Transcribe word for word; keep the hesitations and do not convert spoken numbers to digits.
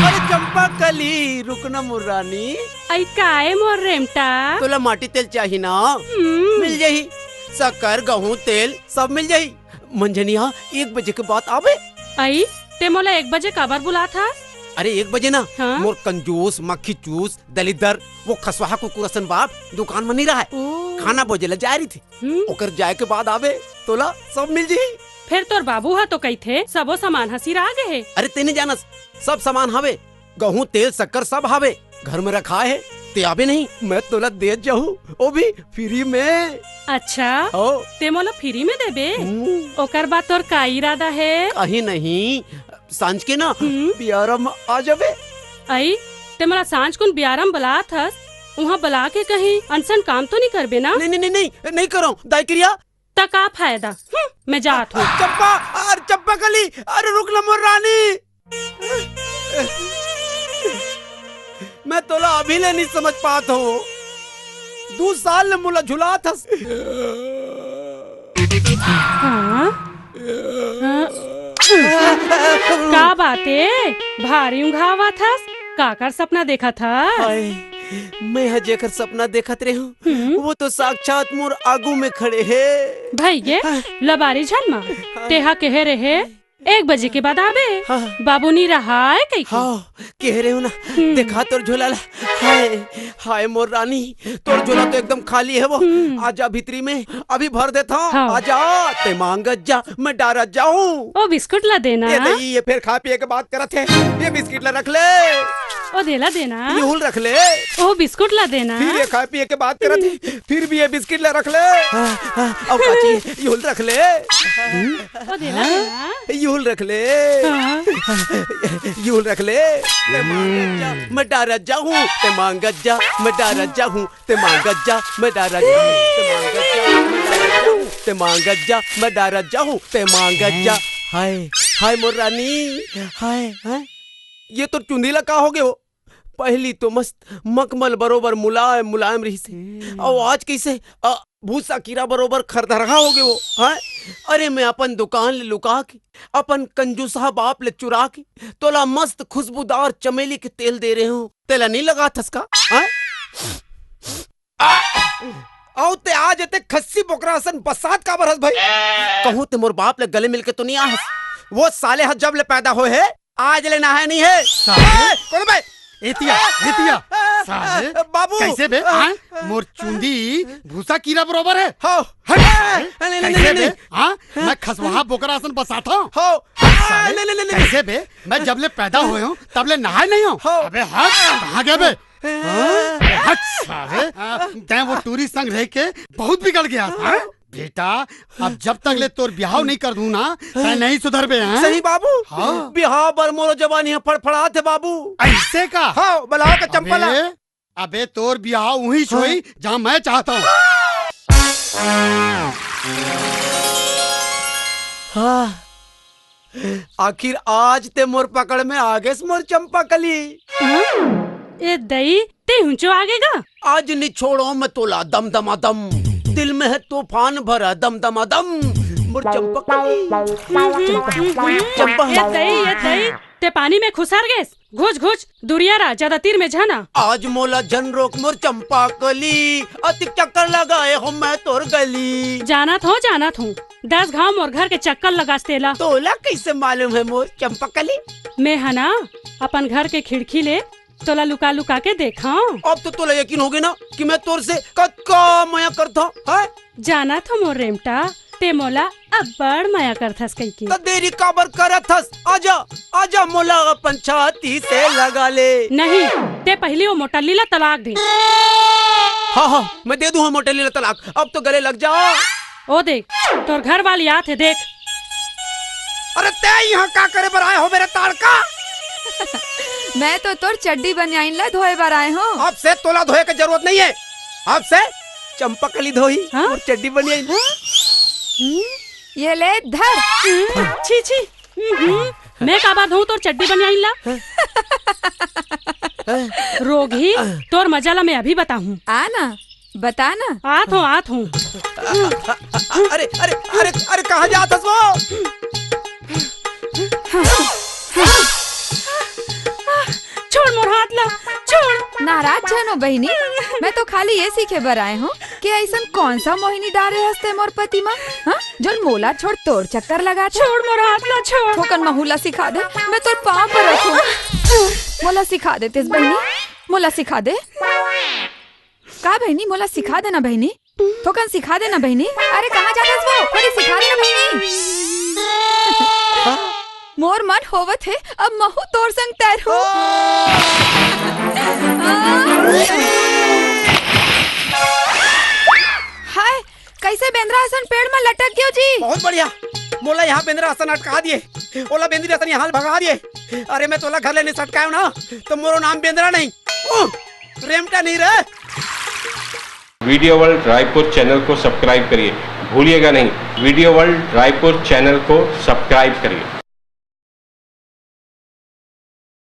अरे चंपा कली, रुक ना मोर रानी। अई काए मोर रेमटा? तोला माटी तेल चाही ना? हम्म। मिल जाही। शक्कर, गहूं, तेल सब मिल जाही। मंझनिया एक बजे के बाद आबे। अई, ते मोला एक बजे काबर बुलात हस? अरे एक बजे ना, हाँ? मोर कंजूस, मक्खी चूस, दलिद्दर, वो खसवाहा कुकुर असन बाप दुकान म नइ रहय। ओ। खाना बोजे ला जाय रहिथे। हम्म। ओकर जाय के बाद आबे, तोला सब मिल जही। फेर तोर बाबू ह तो कहिथे, सबो सामान ह सिरा गे हे। अरे ते नइ जानस, सब सामान हवे, गहूं, तेल, शक्कर सब हवे, घर में रखाय हे। ते आबे नहीं, मैं तोला दे जाहूं, वो भी फ्री में। अच्छा, ओ। ते मोला फ्री में देबे? हम्म। ओकर बाद तोर का इरादा हे? कहीं नहीं, सांझ के ना हम्म। बियारा म आ जाबे। अई, ते मोला सांझ कुन बियारा म बलात हस, उहां बला के कहीं अनसन काम तो नइ करबे ना? नहीं, नहीं, नहीं, नहीं, नहीं करंव, दाई किरिया। त का फायदा? हम्म, मैं जात हंव। चंपा, अरे चंपा कली, अरे रुक ना मोर रानी। मैं तोला अभी ले नइ समझ पात हंव। दू साल ले मोला झुलात हस। हाँ? हाँ? का बात ए? भारी उंघावत हस? काकर सपना देखत हस? हाय, मैं ह जेकर सपना देखत रेहेंव, हम्म। वो तो साक्षात मोर आगू में खड़े हे। भई गे, हाँ। लबारी झन मार। हाँ। तेहा कहे रेहे, एक बजे के बाद आबे। हाँ। बाबू नइ रहय कहिके। हाँ, कहे रेहेंव ना, हम्म। देखा तोर झोला ला। हाय, हाय मोर रानी, तोर झोला तो एकदम खाली हे वो। हम्म। आजा भीतरी में, अभी भर देथंव। हाँ। आजा, ते मांगत जा, मैं डारत जाहूं। ओ बिस्कुट ला देना। ए दई, ये फेर खाय पिये के बात करत हे। ये बिस्किट ला रख ले। ओ देला देना। ये हुल रख ले। ओ बिस्कुट ला देना। फिर ये खाय पिये के बात करत हे, फिर भी ये बिस्किट ला रख ले। हाँ, हाँ, अउ का चाहिए? ये हुल रख ले। ओ देला देना। ये हुल रख ले। हाँ। ये हुल रख ले। ते मांगत जा, मैं डारत जाहूं। ते मांगत जा, मैं डारत जाहूं। ते मांगत जा, मैं डारत जाहूं। ते मांगत जा, मैं डारत जाहूं। ते मांगत जा, मैं डारत जाहूं। ते मांगत जा। हाय, हाय मोर रानी, हाय, हाय। ये तोर चुंदी ला का होगे वो? पहिली तो मस्त मखमल बरोबर मुलायम, मुलायम रहिसे। हम्म। अउ आज कइसे, अ, भूसा कीरा बरोबर खरधरहा होगे वो, हैं? अरे मैं अपन दुकान ले लुका के, अपन कंजूसहा बाप ले चुरा के, तोला मस्त खुशबूदार चमेली के तेल दे रेहेंव, तेला नइ लगाथस का? हैं? आ! अउ ते आज एते खस्सी बोकरा असन बसात काबर हस भई? कहूं ते मोर बाप ले गले मिल के तो नइ आहस? वो साले ह जब ले पैदा होय हे, आज ले नहाय नइ हे। साले? ए, कोन बे? एतिया, एतिया। साले, बाबू। कइसे बे? हाँ? मोर चुंदी भूसा कीरा बरोबर हे। हाँ। हट, साले। नहीं, नहीं, कइसे नहीं, बे? नहीं। हाँ? मैं खसवाहा बोकरा असन बसात हंव। हाँ। साले, नहीं, नहीं, नहीं, नहीं। कइसे बे? मैं जब ले पैदा होय हंव, तब ले नहाय नइ हंव। हाँ। अबे हट, कहाँ गे बे? हाँ? हट साले, तैं वो टूरी संग रह के बहुत बिगड़ गे हस, हाँ? बेटा, अब जब तक ले तोर बिहाव नइ कर दूं ना, तैं नइ सुधरबे, हैं? सही बाबू, हाँ। बिहाव बर मोरो जवानी ह फड़फड़ात हे बाबू। अइसे का? हाँ, बलाव का चंपा ला। अबे, अबे तोर बिहाव उहींच हाँ। होही, जहाँ मैं चाहत हंव। हाँ। आखिर आज ते मोर पकड़ में आ गेस मोर चंपा कली। हाँ? ए दई, ते हुंचो आगे गा? आज नइ छोड़ंव मैं तोला दम दमा दम। दिल में हे तूफान भरा दम दमा दम। मोर चंपा कली। हम्म, हम्म, हम्म। चंपा। ए दई, ए दई, ते पानी में खुसर गेस। घुच, घुच, दुरिहा रह, जादा तीर में झन आ। आज मोला झन रोक मोर चंपा कली, अतिक चक्कर लगाए हंव मैं तोर गली। जानत हंव, जानत हंव, दस घांव मोर घर के चक्कर लगास तेला। तोला कइसे मालूम हे मोर चंपा कली? मैं ह ना अपन घर के खिड़की ले तोला लुका लुका के देखंव। अब तो तोला यकीन होगे ना कि मैं तोर से कतका मया करथंव, हैं? जानत हंव मोर रेमटा, ते मोला अब्बड़ मया करथस कहिके। त देरी काबर करत हस? आजा, आजा मोला अपन छाती से लगा ले। नहीं, ते पहिली वो मोटल्ली ला तलाक दे। हाँ, हाँ, मैं दे दूं हाँ मोटल्ली ला तलाक। अब तो गले लग जा। ओ देख, तोर घर वाली आत हे, देख। अरे ते इहाँ का करे बर आए हो मेरे ताड़का? मैं तो तोर चड्डी बनियाइन ला धोए बर आए हंव। अब से तोला धोए के जरूरत नहीं हे। अब से चंपा कली धोही हाँ? मोर चड्डी बनियाइन। हाँ? हम्म? ये ले धर। हम्म, छी, छी। हम्म, मैं काबर धोऊं तोर चड्डी बनियाइन ला? रोगही, तोर मजा ला मैं अभी बताहूं। आ ना, बता ना। आत हंव, आत हंव। अरे, अरे, अरे, अरे, कहाँ जात हस वो? नाराज झन हो बहिनी, मैं तो खाली ये सीखे बर आए हूँ कि अइसन कौन सा मोहिनी डारे हस ते मोर पति मा, हाँ? जोन मोला छोड़ तोर चक्कर लगाथे। छोड़ मोर हाथ ला, छोड़। थोकन महू ला सिखा दे, मैं तोर पाँव परत हूँ। मोला सिखा देतेस बहिनी, मोला सिखा दे। का बहिनी, मोला सिखा देना बहिनी, थोकन सिखा देना बहिनी। अरे कहाँ जाथस वो? थोड़ी सिखा देना बहिनी। मोर मन होवत हे, अब महू तोर संग तैरहूं। हाय, कइसे बेंदरा असन पेड़ म लटक गेव जी? बहुत बढ़िया, मोला यहाँ बेंदरा असन अटका दिए, ओला बेंदरी असन यहाँ भगा दिए। अरे मैं तोला घर ले नइ सटकायो ना, तो मोरो नाम बेंदरा नहीं, उह, रेमटा नहीं रे। वीडियो वर्ल्ड रायपुर चैनल को सब्सक्राइब करिए, भूलिएगा नहीं, वीडियो वर्ल्ड रायपुर चैनल को सब्सक्राइब करिए।